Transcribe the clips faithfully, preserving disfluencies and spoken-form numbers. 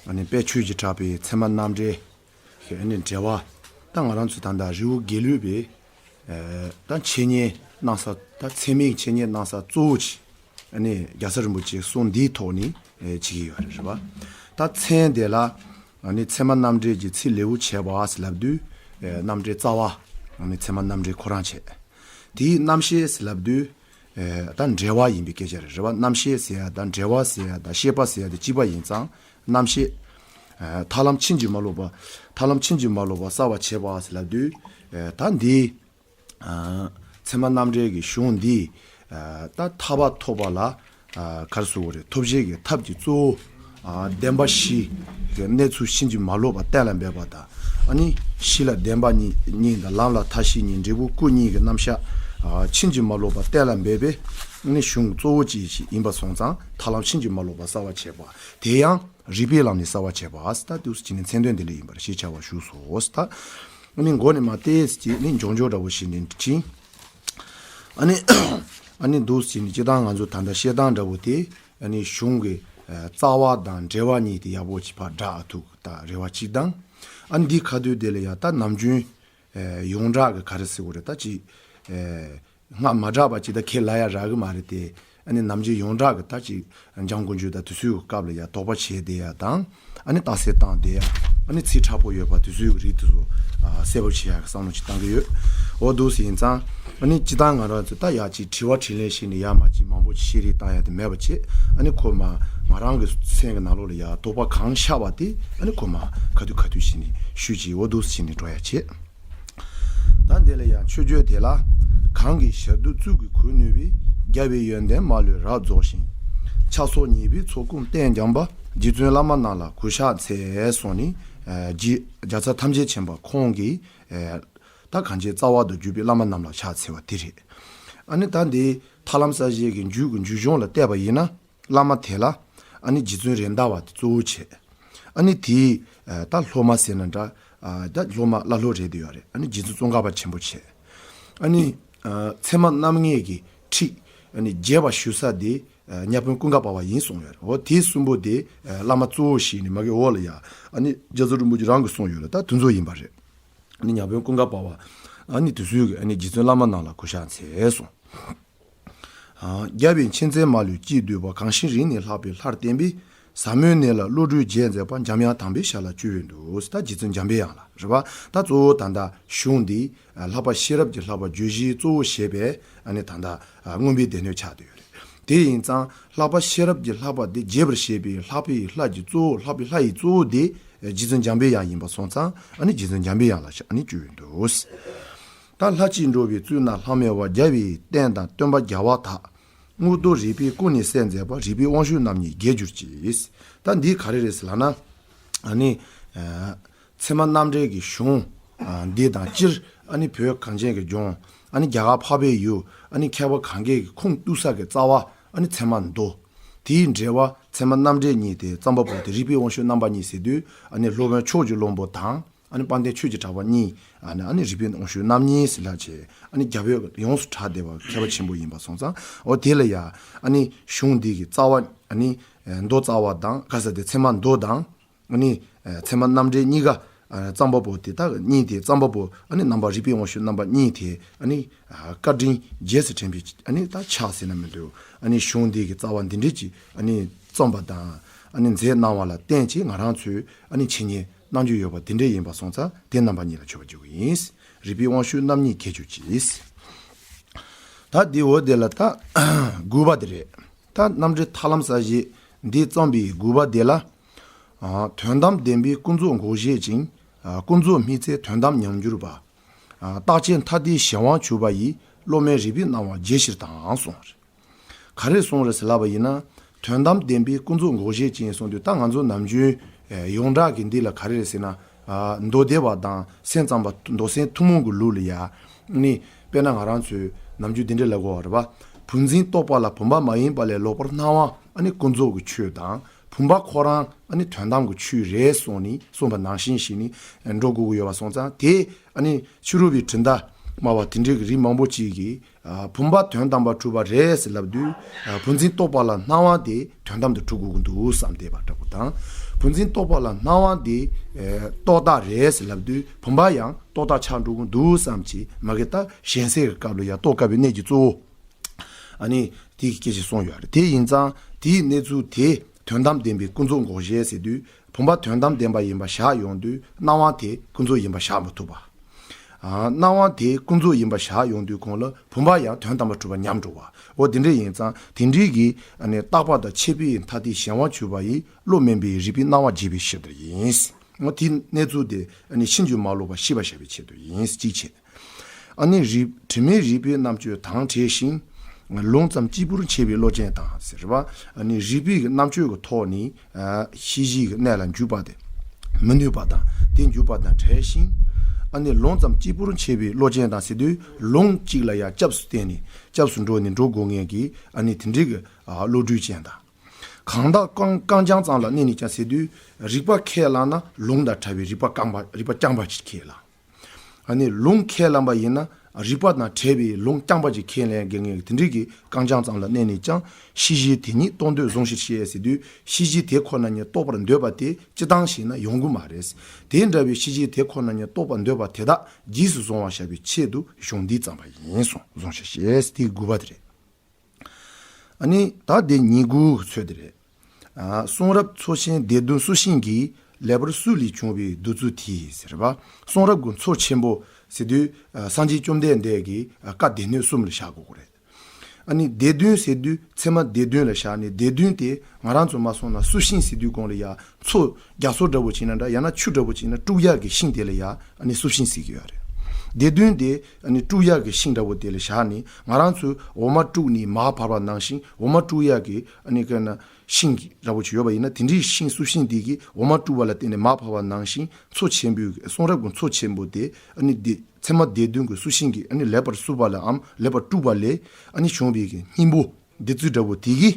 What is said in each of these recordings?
ཨ་ནི་དཔལ་ཆོས་ཀྱིས་གྲགས་པའི་ཚད་མ་རྣམ་འགྲེལ་གྱི་ཨ་ནི་འགྲེལ་པ། ད་ང་རང་ཚོ་ད་ལྟ་རི་བོ་དགེ་ལུགས་པའི་ཨ་ད་འཆད་ཉན་གནང་ས། ད་ཚད་མའི་འཆད་ཉན་གནང་ས་གཙོ་བོ་ཅིག་ཨ་ནི་རྒྱལ་ཚབ་རིན་པོ་ཆེའི་གསུང་འདིའི་ཐོག་ནས་ཨེ་བྱེད་ཀྱི་ཡོད་རེད། རེད་པ། ད་མཚན་དེ་ལ་ཨ་ནི་ཚད་མ་རྣམ་འགྲེལ་གྱི་ཚིག་ལེའུར་བྱས་པ་ཟེར་ལབ་དུས། ཨེ་རྣམ་འགྲེལ་རྩ་བ་ཨ་ནི་ཚད་མ་རྣམ་འགྲེལ་ཁོ་རང་བྱས། དེའི་རྣམ་བཤད་ཟེར་ལབ་དུས། ཨེ་ད་འགྲེལ་པ་ཡིན་པའི་སྐད་ཆ་རེད། རེད་པ། རྣམ་བཤད་ཟེར་ཡ་དང་འགྲེལ་པ་ཟེར་ཡ་དང་བཤད་པ་ཟེར་ཡ་དེ་གཅིག་པ་ཡིན་ཙང་། རྣམ་བཤད། ཨེ་ཐར་ལམ་ཕྱིན་ཅི་མ་ལོག་པ། ཐར་ལམ་ཕྱིན་ཅི་མ་ལོག་པ་གསལ་བར་བྱེད་པ་ཟེར་ལབ་དུས། ཨེ་ད་འདི་ཨ་ཚད་མ་རྣམ་འགྲེལ་གྱི་གཞུང་འདི་ཨ་ད་ཐར་པ་ཐོབ་པ་ལ་ཨ་ག་རེ་ཟེར་དགོས་རེད། ཐོབ་བྱེད་ཀྱི་ཐབས་ཀྱི་གཙོ་བོ་ཨ་བདེན་པ་བཞི་གི་གནས་ཚུལ་ཕྱིན་ཅི་མ་ལོག་པ་གཏན་ལ་འབེབས་པ་དང་། ཨ་ནི་གཞི་ལ་བདེན་པ་གཉིས་གཉིས་དང་ལམ་ལ་མཐའ་བཞི་གཉིས། འབྲས་བུ་སྐུ་གཉིས་ཀྱི་རྣམ་གཞག་ཨ་ཕྱིན་ཅི་མ་ལོག་པ་གཏན་ལ་འབེབས་པའི་ཨ་ནི་གཞུང་གཙོ་བོ་ཅིག་ཡིན་པ་སོང་ཙང་། ཐར་ལམ་ཕྱིན་ཅི་མ་ལོག་པ་གསལ་བར་བྱེད་པ། དེ་ཡང་རིགས་པའི་ལམ་ནས་གསལ་བར་བྱེད་པ་ཟེར། ད་འདུག་སེ་བྱས་ནས་མཚན་དོན་འདི་འདྲ་ཡིན་པ་རེད་ཞེས་བྱ་བ་བཞུགས་སོ་ཟེར། ད་ཨ་ནི་མགོ་ནས་མར་ཏོག་ཙམ་ཅིག་ནི་མགྱོགས་མགྱོགས་འདྲ་པོ་ཞིག་ནས་ཕྱིན། ཨ་ནི་ཨ་ནི་འདུག་སེ་བྱས་ནས་སྤྱིར་བཏང་ང་ཚོ་ད་ལྟ་བཤད་སྟངས་འདྲ་པོ་དེ། ཨ་ནི་གཞུང་གི་ཨ་རྩ་བ་དང་འགྲེལ་པ་གཉིས་དེ་ཡག་པོ་ཅིག་ཕར་བསྒྲགས་ཐུབ་ད་རེ་བ་གཅིག་དང་། ཨ་ནི་འདིའི་ཁ་ཐུག་དེ་ལ་ཡ་ད་ནམ་རྒྱུན་ཨ་ཡོངས་གྲགས་ཀྱི་ག་རེ་ཟེར་དགོས་རེད། ད་ཅིག་ཨ་སྔ་མ་གྲགས་པ་ཅིག་ད་ཁས་ལེན་ཡ་རག་གི་མ་རེད་དེ། ཨ་ནི་ནམ་རྒྱུན་ཡོངས་གྲགས་ཀྱི་ད་ཅིག་འཇམ་མགོན་ཆོས་དང་དེ་ཚོའི་སྐབས་ལ་ཡ་དོགས་པ་བྱས་བསྡད་ཡ་དང་། ཨ་ནི་རྟགས་གསལ་བཏང་བསྡད་ཡ། ཨ་ནི་ཚིག་ཕྲ་པོ་ཡོད་པ་དེ་ཚོའི་རིགས་དེ་ཚོ་ཨ་གསལ་པོ་བྱེད་ཡ་གི་བསམ་བློ་ཅིག་བཏང་གི་ཡོད། འོ་འདུག་སེ་ཡིན་ཙང་། ཨ་ནི་སྤྱིར་བཏང་ང་རང་ཚོ་ད་ཡ་ཅིག་དྲི་བ་དྲིས་ལན་བྱས་ནས་ཡ་མ་ཅིག་མང་པོ་ཅིག་བཤད་རེས་བཏང་ཡ་དེ་མེད་པ་བྱས། ཨ་ནི་ཁོ་མ་ང་རང་གི་སེམས་ཀྱི་ནང་ལོགས་ལ་ཡ་དོགས་པ་གང་ཤར་བ་དེ་ཨ་ནི་ཁོ་མ་ཁ་ཐུག་ཁ་ཐུག་བྱས་ནས་ཞུས་ཅིག་འོ་འདུག་སེ་བྱས་ནས་འགྲོ་ཡ་བྱས། ད་འདི་ལ་ཡང་མཆོད་བརྗོད་དེ་ལ། གང་གིས་ཞབས་རྡུལ་གཙུག་གི་གུ་ནུས་པའི། རྒྱལ་བའི་ཡོན་ཏན་མ་ལུས་རབ་རྫོགས་ཤིང་། ཕྱག་སོགས་ཉེས་པའི་ཚོགས་ཀུན་གཏན་འཇོམས་པ། རྗེ་བཙུན་བླ་མ་རྣམས་ལ་གུས་ཕྱག་འཚལ་གསུངས་ནས། ཨ་རྗེ་རྒྱལ་ཚབ་ཐམས་ཅད་མཁྱེན་པ་ཁོང་གིས་ཨ་ད་གངས་ཅན་རྩ་བ་དང་བརྒྱུད་པའི་བླ་མ་རྣམས་ལ་ཕྱག་འཚལ་བ་དེ་རེད། ཨ་ནི་ད་འདི་ཐར་ལམ་གསལ་བྱེད་ཀྱི་མཇུག་གི་མཇུག་གཞུང་ལ་བལྟས་པ་ཡིན་ན། བླ་མ་དེ་ལ་ཨ་ནི་རྗེ་བཙུན་རེད་མདའ་བ་དེ་གཙོ་བོ་བྱས། ཨ་ནི་དེའི་ཨ་ད་སློབ་མ་ཟེར་ན་འདྲ། ཨ་ད་སློབ་མ་བླ་སློབ་རེད་དེ་ཡོད་རེད། ཨ་ནི་རྗེ་བཙུན་ཙོང་ཁ་པ་ཆེན་པོ་བྱས། ཨ་ནི་ཨ་ཚད་མ་རྣམ་ངེས་ཀྱི་ཁྲིད་ཨ་ནི་རྒྱས་པ་ཞུ་ས་དེ་ཨ་ཉ་དཔོན་ཀུན་དགའ་བ་བ་ཡིན་གསུངས་ཡོད་རེད། འོ་དེ་གསུམ་པོ་དེ་ཨ་བླ་མ་གཙོ་བོ་ཞིག་ནི་མ་གི་འོག་ལ་ཡ། ཨ་ནི་རྒྱལ་ཚབ་རིན་པོ་ཆེ་རང་གིས་གསུངས་ཡོད་རེད། ད་དེ་ཚོ་ཡིན་པ་རེད། ཨ་ནི་ཉ་དཔོན་ཀུན་དགའ་བ་བ། ཨ་ནི་དེ་ཚོའི་གི་ཨ་ནི་རྗེ་བཙུན་བླ་མ་རྣམས་ལ་གུས་ཕྱག་འཚལ་གསུངས། ཨ་རྒྱལ་བའི་མཁྱེན་བརྩེ་མ་ལུས་ཅི་བསྡུས་པ། གང་ཞིག་རིང་ནས་ལྷག་པའི་ལྷར་བསྟན་པའི། ཟབ་མོའི་གནས་ལ་བློ་གྲོས་རྒྱས་མཛད་པ། འཇམ་དབྱངས་དམ་པའི་ཞལ་ལ་བཅོལ་བའི་འདུག་ད་རྗེ་བཙུན་འཇམ་པའི་དབྱངས་ལ་རེད་པ། ད་གཙོ་བོ་ད་ལྟ་གཞུང་འདི་ལྷག་པ་ཤེས་རབ་ཀྱི་ལྷག་པ་བརྗོད་གཞིའི་གཙོ་བོ་བྱས་པའི་ཨ་ནི་ད་ལྟ་མངོན་པའི་སྡེ་སྣོད་ཆགས་བསྡད་ཡོད་རེད། དེ་ཡིན་ཙང་ལྷག་པ་ཤེས་རབ་ཀྱི་ལྷག་པ་འདི་རྒྱས་པར་བཤད་པའི་ལྷག་པའི་ལྷ་གི་གཙོ་བོ། ལྷག་པའི་ལྷ་ཡི་གཙོ་བོ་འདི་རྗེ་བཙུན་འཇམ་པའི་དབྱངས་ཡིན་པ་སོང་ཙང་། ཨ་ནི་རྗེ་བཙུན་འཇམ་པའི་དབྱངས་ལ་ཨ་ནི་བཅོལ་བའི་འདུག་ད་ལྷ་གཅིག་འགྲོ་བའི་བཙུན་ན་ལྷ་མེད་པ། རྒྱལ་བའི་བསྟན་དང་སྟོན་པ་རྒྱལ་བ་དག་དངོས་བསྟོད་རིག་པའི་ཀུན་ནས་གསལ་མཛད་པ། རིག་པའི་དབང་ཕྱུག་རྣམ་གཉིས་རྒྱས་གྱུར་ཅིག་ད་འདི་ག་རེ་རེད་ཟེར་ལབ་ན། ཨ་ནི་ཨ་ཚད་མ་རྣམ་འགྲེལ་གྱི་གཞུང་ཨ་འདི་དང་སྤྱིར་ཨ་ནི་བོད་གངས་ཅན་གྱི་ལྗོངས། ཨ་ནི་རྒྱ་གར་འཕགས་པའི་ཡུལ། ཨ་ནི་མཁས་པ་གང་གས་ཀྱི་ཁུངས་གཏུགས་ས་གི་རྩ་བ་ཨ་ནི་ཚད་མ་མདོ། དེའི་འགྲེལ་པ་ཚད་མ་རྣམ་འགྲེལ་གཉིས་དེ་རྩོམ་པ་པོ་དེ་རིག་པའི་དབང་ཕྱུག་རྣམ་པ་གཉིས་ཟེར་དུས། ཨ་ནི་སློབ་དཔོན་ཕྱོགས་ཀྱི་བློན་པོ་དང་། ཨ་ནི་དཔལ་ལྡན་ཆོས་ཀྱི་གྲགས་པ་གཉིས། ཨ་ནི་ཨ་ནི་རིག་པའི་དབང་ཕྱུག་རྣམ་གཉིས་ཟེར་ལབ་བྱས། ཨ་ནི་རྒྱ་བོད་ཡོངས་སུ་གྲགས་བསྡད་པ་མཁས་པ་ཆེན་པོ་ཡིན་པ་སོང་ཙང་། འོ་དེ་ལ་ཡ་ཨ་ནི་གཞུང་འདི་གི་རྩ་བ་ཨ་ནི་མདོ་རྩ་བ་དང་། ག་ས་དེ་ཚད་མ་མདོ་དང་། ཨ་ནི་ཚད་མ་རྣམ་འགྲེལ་གཉིས་ཀ་རྩོམ་པ་པོ་དེ་དག་གཉིས་དེ་རྩོམ་པ་པོ་ཨ་ནི་རྣམ་པ་རིག་པའི་དབང་ཕྱུག་རྣམ་པ་གཉིས་དེ་ཨ་ནི་བཀའ་དྲིན་རྗེས་སུ་དྲན་པའི་ཨ་ནི་ད་ཕྱག་ཟེར་ན་མི་འདུག་ཨ་ནི་གཞུང་འདི་གི་རྩ་བ་འདི་འདྲས་ཀྱི་ཨ་ནི་རྩོམ་པ་དང་། ཨ་ནི་མཛད་གནང་བ་ལ་བརྟེན་བྱས་ང་རང་ཚོས་ཨ་ནི་འཆད་ཉན་གནང་རྒྱུ་ཡོད་པ་དེ་འདྲས་ཡིན་པ་སོང་ཙང་། དེ་རྣམ་པ་གཉིས་ལ་མཆོད་པ་བརྗོད་ཀྱི་ཡིན། རིག་པའི་དབང་ཕྱུག་རྣམ་གཉིས་རྒྱས་གྱུར་ཅིག་ད་འདི་འོ་དེ་ལ་ད་དགུ་པ་དེ་རེད། ད་རྣམ་འགྲེལ་ཐར་ལམ་གསལ་བྱེད་འདི་རྩོམ་པའི་དགུ་པ་དེ་ལ། ཨ་དོན་དམ་བདེན་པའི་ཀུན་རྫོབ་འགོག་བྱེད་ཅིང་། ཨ་ཀུན་རྫོབ་སྨིག་རྩལ་དོན་དམ་ཉམས་འགྱུར་བ། ཨ་རྟག་ཆད་མཐའ་བརྟན་གཞན་དབང་གྱུར་པ་ཡི། སློབ་མའི་རིག་པའི་སྣང་བ་རྒྱས་ཕྱིར་དང་གསུངས། ག་རེ་གསུངས་རེད་ཟེར་ལབ་པ་ཡིན་ན། དོན་དམ་བདེན་པའི་ཀུན་རྫོབ་འགོག་བྱེད་ཅིང་གསུངས་དུས། ད་ང་ཚོ་ནམ་རྒྱུན་ཡོངས་གྲགས་ཀྱི་འདི་ལ་ག་རེ་རེད་ཟེར་ན། ཨ་མདོ་སྡེ་པ་དང་སེམས་ཙམ་པ། མདོ་སེམས་ཐུན་མོང་གི་ལུགས་ལ་ཡ། ནི་དཔེར་ན་ང་རང་ཚོས་ནམ་རྒྱུན་འདི་འདྲ་ལབ་དགོས་པ་རེད་པ། བུམ་འཛིན་རྟོག་པ་ལ་བུམ་པ་མ་ཡིན་པ་ལས་ལོག་པར་སྣང་བ་ཨ་ནི་ཀུན་རྫོབ་ཀྱི་ཆོས་དང་། བུམ་པ་ཁོ་རང་ཨ་ནི་དོན་དམ་གྱི་ཆོས་རེད་གསུངས་ནས་གསུངས་པ་ནང་བཞིན་ཞིག་ནི་འགྲོ་དགོས་ཀྱི་ཡོད་པ་སོང་ཙང་། དེ་ཨ་ནི་ཕྱི་རོལ་པའི་དྲི་ཟླ་སྨྲ་བ་དེ་འདྲའི་གི་རིགས་མང་པོ་ཅིག་གིས། ཨ་བུམ་པ་དོན་དམ་པར་གྲུབ་པ་རེད་ཟེར་ལབ་དུས། ཨ་བུམ་འཛིན་རྟོག་པ་ལ་སྣང་བ་དེ་དོན་དམ་དུ་གྲུབ་དགོས་ཀྱི་འདུག་བསམ་བསྡད་པ་འདྲ་པོ་དང་། བུམ་འཛིན་རྟོག་པ་ལ་སྣང་བ་འདི་རྟོག་བཏགས་རེད་ཟེར་ལབ་དུས་བུམ་པ་ཡང་རྟོག་བཏགས་ཆགས་འགྲོ་གི་འདུག་བསམ་གྱི་མ་གི་ད་གཞན་སེལ་གྱི་སྐབས་ལ་ཡང་རྟོགས་དཀའ་བའི་གནད་ཀྱི་གཙོ་བོ། ཨ་ནི་དེའི་སྐད་ཆ་གསུངས་ཡོད་རེད། དེ་ཡིན་ཙང་དེའི་གནས་ཚུལ་དེ་དོན་དམ་བདེན་པའི་ཀུན་རྫོབ་འགོག་བྱེད་ཟེར་དུས་བུམ་པ་དོན་དམ་བདེན་པ་ཡིན་པ་བཞག་ཡོང་དུས་སྣང་བ་དེ་ཀུན་རྫོབ་ཡིན་པ་བཞག་མི་ཐུབ་པ། སྣང་བ་དེ་ཀུན་རྫོབ་ཡིན་པ་བཞག་ཡོང་དུས་གོང་ལ་བུམ་པ་ཡང་དོན་དམ་པར་གྲུབ་པ་ཉམས་འགྲོ་བ། འོ་དེ་འདྲ་ཡིན་ཙང་དེ་འདྲའི་གི་ཨ་ནི་རྟག་པ་དང་ཆད་པའི་མཐའ་དེ་གཞན་དབང་གྱུར་པ་ཡིས་བློ་དམན་པའི་རིག་པའི་སྣང་བ་འབྱེད་པའི་ཕྱིར་དུ་ཡིན། འོ་དེའི་གནས་ཚུལ་དེ་ཨ་ནི་ཕྱིན་ཅི་མ་ལོག་པ་ཤེས་པར་བྱ་བའི་ཆེད་དུ་ཡིན། གཅིག་བྱས། ཨ་ནི་རིག་དྲི་མའི་རིག་པའི་རྣམ་དཔྱོད་དྭངས་བྲལ་ཞིང་། ལུང་ཙམ་གཅིག་པུར་འཆད་པའི་བློ་ཅན་དང་ཟེར་བ། ཨ་ནི་རིག་པའི་རྣམ་དཔྱོད་ཀྱི་ཐོག་ནས་ཤེས་བྱའི་གནད་ལ་འཇུག་པ་དེ་མི་ནུས་པ་དང་དེ་འཇུག་པ་དང་བྲལ་ཞིང་། ཨ་ནི་ལུང་ཙམ་གཅིག་པུར་འཆད་པའི་བློ་ཅན་དང་ཟེར་དུས་ལུང་གཅིག་ལ་ཡང་སྐྱབས་སུ་བསྟེན་ནས་སྐྱབས་སུ་འགྲོ་ནས་འགྲོ་དགོས་ངེས་ཀྱི་ཨ་ནི་དེ་འདྲའི་གི་བློ་གྲོས་ཅན་དང་། གང་དག་རྐང་རྐང་རྐྱང་ཙམ་ལ་གནས་ནས་ཀྱང་ཟེར་དུས་རིག་པ་ཁས་བླངས་ན་ལུང་དང་བྲལ་བའི་རིག་པ་རྐང་པ་རིག་པ་རྐྱང་པ་ཞིག་ཁས་བླངས། ཨ་ནི་ལུང་ཁས་བླངས་པ་ཡིན་ན་རིག་པ་དང་བྲལ་བའི་ལུང་རྐྱང་པ་ཅིག་ཁས་ལེན་དགོས་ངེས་དེ་འདྲའི་གི་རྐང་རྐྱང་ཙམ་ལ་གནས་ནས་ཀྱང་ཤེས་བྱའི་དེ་ཉིད་རྟོགས་འདོད་བཟུང་ཕྱིར་བཤད་ཟེར་དུས་ཤེས་བྱའི་དེ་ཁོ་ན་ཉིད་རྟོགས་པར་འདོད་པ་དེ་སྤྱིར་བཏང་བྱས་ན་ཡོང་གི་མ་རེད། དེ་འདྲ་བའི་ཤེས་བྱའི་དེ་ཁོ་ན་ཉིད་རྟོགས་པར་འདོད་པ་དེ་དག་རྗེས་སུ་བཟུང་བར་བྱ་བའི་ཆེད་དུ་གཞུང་འདིས་བརྩམས་པ་ཡིན་གསུངས། བཟུང་ཕྱིར་བཤད་དེ་དགུ་པ་དེ་རེད། ཨ་ནི་ད་དེ་ཉིས་དགུ་གི་ཚོད་དེ་རེད། ཨ་གསུང་རབ་མཚོ་ཆེན་སྡེ་བདུན་སུ་ཤིང་གི་ལེགས་པར་སུ་ལས་བྱུང་བའི་བདུད་རྩི་དེ་ཟེར་བ། གསུང་རབ་ཀྱི་མཚོ་ཆེན་པོ་ཟེར་དུས་ཨ་སངས་རྒྱས་བཅོམ་ལྡན་འདས་ཀྱི་ཨ་བཀའ་སྡེ་སྣོད་གསུམ་ལ་བཞག་དགོས་ཀྱི་རེད། ཨ་ནི་སྡེ་བདུན་ཟེར་དུས་ཚད་མ་སྡེ་བདུན་ལ་བཞག་ནས་སྡེ་བདུན་དེ་ང་རང་ཚོ་མ་སོང་ན་སུ་ཤིང་ཟེར་དུས་གོང་ལ་ཡ་མཚོ་རྒྱ་མཚོ་འདྲ་བོ་བྱས་ན་འདྲ་ཡང་ན་ཆུ་འདྲ་བོ་བྱས་ན་དཀྲུག་ཡག་གི་ཤིང་དེ་ལ་ཡ་ཨ་ནི་སུ་ཤིང་ཟེར་གྱི་ཡོད་རེད། སྡེ་བདུན་དེ་ཨ་ནི་དཀྲུག་ཡག་གི་ཤིང་འདྲ་བོ་དེ་ལ་བཞག་ནས་ང་རང་ཚོས་འོ་མ་དཀྲུགས་ནས་མར་བབས་པ་ནང་བཞིན་འོ་མ་དཀྲུག་ཡག་གི་ཨ་ནི་ཀ་ན་ཤིང་འདྲ་བོ་ཅིག་ཡོད་པ་ཡིན་ན་དེ་འདྲའི་ཤིང་སུ་ཤིང་དེ་གིས་འོ་མ་དཀྲུགས་པ་ལ་བརྟེན་ནས་མར་བབས་པ་ནང་བཞིན་མཚོ་ཆེན་པོའི་གསུང་རབ་ཀྱི་མཚོ་ཆེན་པོ་དེ་ཨ་ནི་དེ་ཚད་མ་སྡེ་བདུན་གྱི་སུ་ཤིང་གིས་ཨ་ནི་ལེགས་པར་བསུ་བ་ལའམ་ལེགས་པར་དཀྲུགས་པ་ལས་ཨ་ནི་བྱུང་བའི་གི་སྙིང་པོ་བདུད་རྩི་འདྲ་བོ་དེ་གིས་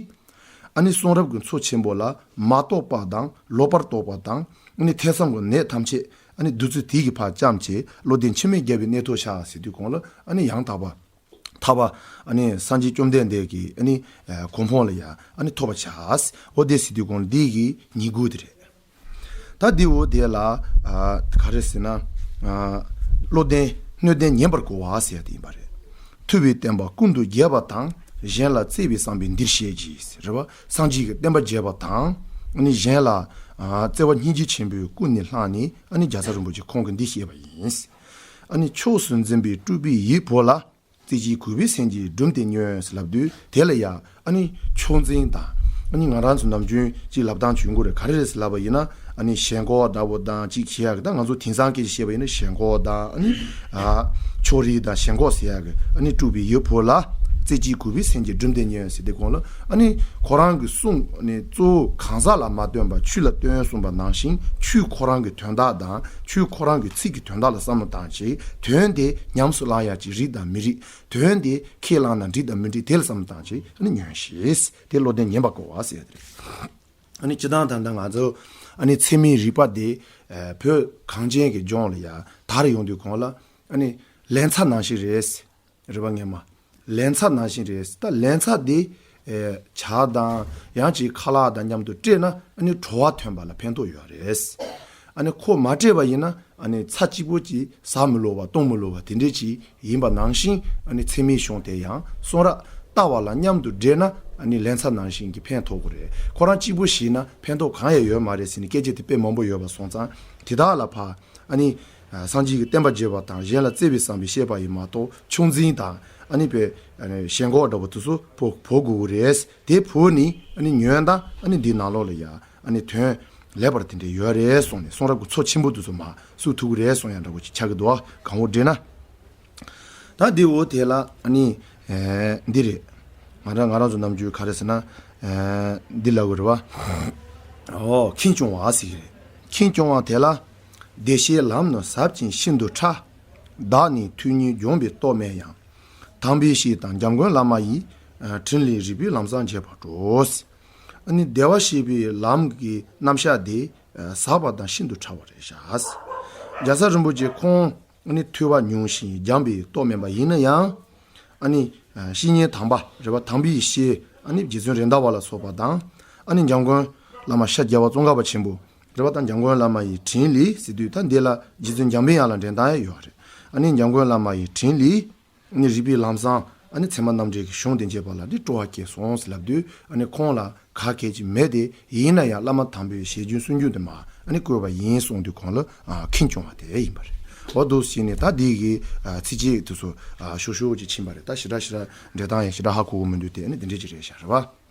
ཨ་ནི་གསུང་རབ་ཀྱི་མཚོ་ཆེན་པོ་ལ་མ་རྟོགས་པ་དང་ལོག་པར་རྟོག་པ་དང་ཨ་ནི་ཐེ་ཚོམ་གྱི་ནད་ཐམས་ཅད་ཨ་ནི་བདུད་རྩི་དེ་གིས་ཕར་བཅོམ་བྱས་བློ་ལྡན་འཆི་མེད་རྒྱལ་པོའི་གནས་ཐོབ་བྱ་ཟེར་དུས་གོང་ལ་ཨ་ནི་ཡང་དག་པ་ཐར་པ་ཨ་ནི་སངས་རྒྱས་བཅོམ་ལྡན་འདས་ཀྱི་ཨ་ནི་གོ་འཕང་ལ་ཡང་ཨ་ནི་ཐོབ་པར་བྱ། འོ་དེ་ཟེར་དུས་གོང་ལ་འདི་གི་ཉིས་དགུ་དེ་རེད། ད་འདི་འོ་དེ་ལ་ཨ་ག་རེ་ཟེར་ན་ཨ་བློ་ལྡན་སྣོད་ལྡན་ཉན་པར་གོ་བ་ཟེར་ཡ་དེ་ཡིན་པ་རེད། ཐུབ་པའི་བསྟན་པ་ཀུན་ཏུ་རྒྱས་པ་དང་། གཞན་ལ་བརྩེ་བའི་བསམ་པས་འདིར་བཤད་ཀྱི་ཟེར་བ། སངས་རྒྱས་ཀྱི་བསྟན་པ་རྒྱས་པ་དང་ཨ་ནི་གཞན་ལ་ཨ་བརྩེ་བ་སྙིང་རྗེ་ཆེན་པོས་ཀུན་ནས་བསླངས་ནས་ཨ་ནི་རྒྱལ་ཚབ་རིན་པོ་ཆེ་ཁོང་གིས་འདི་བཤད་པ་ཡིན། ཨ་ནི་ཕྱོགས་སུ་འཛིན་པའི་སྤྲུལ་པའི་ཡིད་བོར་ལ། རྩེ་གཅིག་གུས་པའི་སེམས་ཀྱིས་བསྒྲུབས་ཏེ་ཉོན་ཟེར་ལབ་དུས་དེ་ལ་ཡང་ཨ་ནི་ཕྱོགས་འཛིན་དང་ཨ་ནི་ང་རང་ཚོ་ནམ་རྒྱུན་ཅིག་ལབ་སྟངས་བྱུང་གི་རེད། ག་རེ་རེད་ཟེར་ལབ་པ་ཡིན་ན་ཨ་ནི་ཞེན་ཁོག་འདྲ་བོ་དང་ཅིག་བྱེད་ཡག་གི་ད་ང་ཚོ་དེང་སང་སྐད་ཆ་བཤད་པ་ཡིན་ན་ཞེན་ཁོག་དང་ཨ་ནི་ཨ་ཕྱོགས་རིས་དང་ཞེན་ཁོག་ཟེར་ཡག་གི་ཨ་ནི་སྤྲུལ་པའི་ཡིད་བོར་ལ་རྩེ་གཅིག་གུས་པའི་སེམས་ཀྱིས་བསྒྲུབས་ཏེ་ཉོན་ཟེར་དེ་གོང་ལ་ཨ་ནི་ཁོ་རང་གི་གསུང་ཨ་ནི་གཙོ་བོ་གང་ཟག་ལ་མ་སྟོན་པར་ཆོས་ལ་སྟོན་གསུངས་པ་ནང་བཞིན་ཆོས་ཁོ་རང་གི་དོན་དག་དང་ཆོས་ཁོ་རང་གི་ཚིག་གི་དོན་དག་ལ་བསམ་བློ་བཏང་བྱས་དོན་དེ་ཉམས་སུ་བླང་ཡག་ཅིག་རིགས་དང་མི་རིགས། དོན་དེ་ཁས་བླངས་ན་འགྲིག་དང་མི་འགྲིག་དེ་ལ་བསམ་བློ་བཏང་བྱས་ཨ་ནི་ཉོན་ཞེས། དེ་བློ་ལྡན་ཉན་པར་གོ་བ་ཟེར་ཡ་དེ་རེད། ཨ་ནི་སྤྱིར་བཏང་ད་ལྟ་ང་ཚོ་ཨ་ནི་ཚད་མའི་རིག་པ་དེ་ཨ་བོད་གངས་ཅན་གྱི་ལྗོངས་ལ་ཡ་དར་ཡོང་དུས་གོང་ལ་ཨ་ནི་ལན་ཚྭ་ནང་བཞིན་རེད། རེད་པ་ངས་མ་ལན་ཚྭ་ནང་བཞིན་རེད། ད་ལན་ཚྭ་དེ་ཨེ་ཇ་དང་ཡང་ཅིག་ཁ་ལག་དང་མཉམ་དུ་སྤྲད་ན་ཨ་ནི་བྲོ་བ་ཐོན་པ་ལ་ཕན་ཐོགས་ཡོད་རེད། ཨ་ནི་ཁོ་མ་སྤྲད་པ་ཡིན་ན་ཨ་ནི་ཚྭ་གཅིག་པོ་གཅིག་ཟ་མི་ལོ་བ་གཏོང་མི་ལོ་བ་དེ་འདྲས་ཅིག་ཡིན་པ་ནང་བཞིན་ཨ་ནི་ཚད་མའི་གཞུང་དེ་ཡང་གསུང་རབ་ལྟ་བ་ལ་མཉམ་དུ་འདྲེས་ན་ཨ་ནི་ལན་ཚྭ་ནང་བཞིན་གྱི་ཕན་ཐོགས་ཀྱི་རེད། ཁོ་རང་གཅིག་པུ་ཞིག་ན་ཕན་ཐོགས་གང་ཡང་ཡོད་མ་རེད་ཟེར་ནས་སྐད་ཆ་དེ་དཔེ་མང་པོ་ཡོད་པ་སོང་ཙང་དེ་དག་ལ་ཕར་ཨ་ནི་སངས་རྒྱས་ཀྱི་བསྟན་པ་རྒྱས་པ་དང་གཞན་ལ་བརྩེ་བའི་བསམ་པས་བཤད་པ་ཡིན་མ་གཏོགས་ཕྱོགས་འཛིན་དང་ཨ་ནི་པའི་ཞེན་ཁོག་འདྲ་བོ་དེ་ཚོ་བོ་བོ་དགོས་ཀྱི་རེད། དེ་བོ་ནི་ཨ་ནི་ཉོན་དང་ཨ་ནི་འདིའི་ནང་ལོགས་ལ་ཡ། ཨ་ནི་དོན་ལེགས་པར་དེ་འདྲ་ཡོད་རེད་གསུངས་ནས་གསུང་རབ་ཀྱི་མཚོ་ཆེན་པོ་དེ་ཚོ་མར་བསུབ་ཐུབ་ཀྱི་རེད་གསུང་ཡ་འདྲ་བོ་ཅིག་ཆགས་ཀྱི་འདུག་ཨ། གང་འོ་འདྲེ་ན། ད་འདི་འོ་དེ་ལ་ཨ་ནི་ཨེ་འདི་རེད། ང་རང་ང་རང་ཚོ་ནམ་རྒྱུན་ག་རེ་ཟེར་ན་ཨེ་འདི་ལབ་དགོས་རེད་བ། ཨོ་ཁེངས་སྐྱུང་བ་ཟེར་གྱི་རེད། ཁེངས་སྐྱུང་བ་དེ་ལ། བདེ་གཤེགས་ལམ་ནི་ཟབ་ཅིང་ཤིན་ཏུ་ཕྲ། བདག་ནི་ཐུགས་ཉིད་འཇོམས་པའི་སྟོབས་མེད་ཡང་། དམ་པའི་བཤེས་དང་འཇམ་མགོན་བླ་མ་ཡི། ཨ་ཕྲིན་ལས་རིག་པའི་ལམ་བཟང་འབྱེད་པར་འགྲོ། ཨ་ནི་བདེ་བར་གཤེགས་པའི་ལམ་གྱི་རྣམ་གཞག་དེ་ཟབ་པ་དང་ཤིན་ཏུ་ཕྲ་བ་རེད་ཤག་རྒྱལ་ཚབ་རིན་པོ་ཆེ་ཁོང་ཨ་ནི་ཐོས་པ་ཉུང་ཞིང་སྦྱངས་པའི་སྟོབས་དམན་པ་ཡིན་ན་ཡང་། ཨ་ནི་བཤེས་གཉེན་དམ་པ་རེད་བ་དམ་པའི་བཤེས་ཨ་ནི་རྗེ་བཙུན་རེད་མདའ་བ་ལ་སོགས་པ་དང་ཨ་ནི་འཇམ་མགོན་བླ་མ་ཤཱཀྱ་རྒྱལ་བ་ཙོང་ཁ་པ་ཆེན་པོ་ རེད་བ། ད་འཇམ་མགོན་བླ་མ་ཡི་དྲིན་ལས་ཟེར་དུས་ད་འདི་ལ་རྗེ་བཙུན་འཇམ་པའི་དབྱངས་ལ་འགྲེལ་སྟངས་ཡང་ཡོད་རེད། ཨ་ནི་འཇམ་མགོན་བླ་མ་ཡི་དྲིན་ལས། ཨ་ནི་རིག་པའི་ལམ་བཟང་། ཨ་ནི་ཚད་མ་རྣམ་འགྲེལ་གྱི་གཞུང་དེ་མཇལ་བ་ལ་འདི་སྤྲོ་བ་སྐྱེས་སོང་ཟེར་ལབ་དུས། ཨ་ནི་ཁོང་ལ་ག་གེ་ཅིག་མེད་དེ། ཡིན་ན་ཡང་བླ་མ་དམ་པའི་ཞལ་རྒྱུན་གསུང་རྒྱུན་དེ་མར་ཨ་ནི་བཀོད་པ་ཡིན་གསུངས་དུས་ཁོང་ལ་ཨ་མཁྱེན་བྱུང་བ་དེ་ཡིན་པ་རེད། འོ་འདུག་བྱས་ནས་ད་འདི་གི་ཨ་ཚིགས་བཅད་དེ་ཚོ་ཨ་ཤོག་ཤོག་ཅིག་ཕྱིན་པ་རེད། ད་ཞེ་དྲག་ཞེ་དྲག་འགྲེལ་སྟངས་ཡང་ཞེ་དྲག་ཧ་གོ་གི་མི་འདུག་དེ་ཨ་ནི་དེ་འདྲས་ཅིག་རེད་ཤག་རེད་བ།